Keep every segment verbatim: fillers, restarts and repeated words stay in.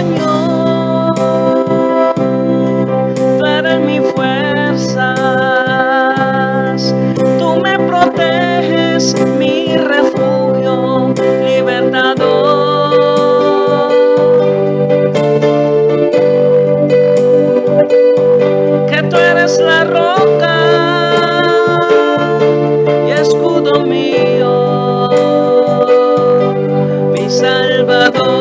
Señor, tú eres mi fuerzas, tú me proteges, mi refugio, libertador. Que tú eres la roca y escudo mío, mi Salvador.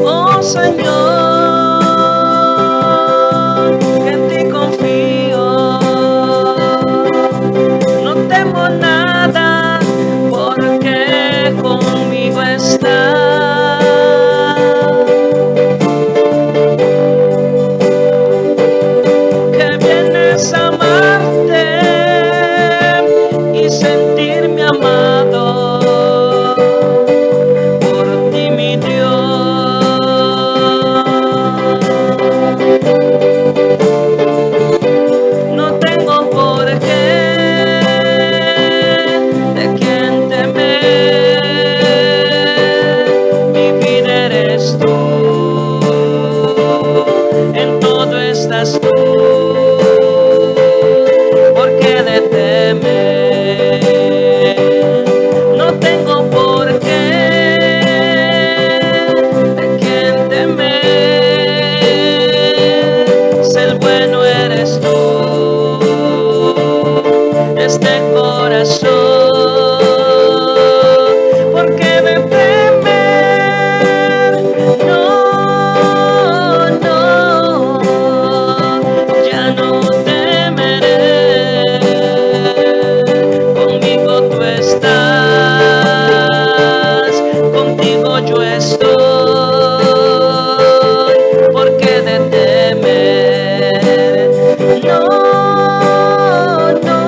Oh Señor, en ti confío, no temo nada, porque conmigo estás. Qué bien es amarte y sentirme amado por ti, mi Dios. No tengo por qué de quién temer, mi vida eres tú, en todo estás tú, ¿por qué de temer? No tengo por qué de quién temer, si el bueno eres tú, este corazón, ¿por qué de temer? No, no, ya no temeré. Conmigo tú estás, contigo yo estoy, ¿por qué de temer? No, no.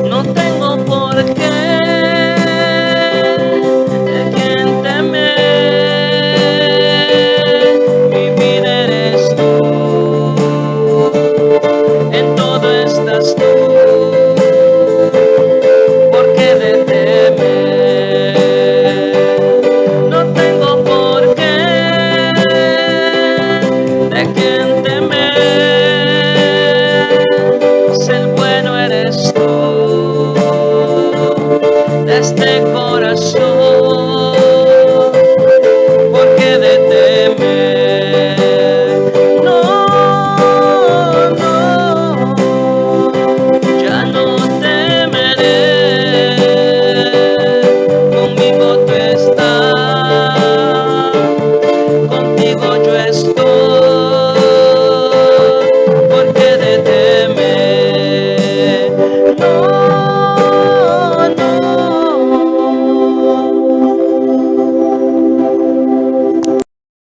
No tengo por qué de quién temer, mi vida eres tú, en todo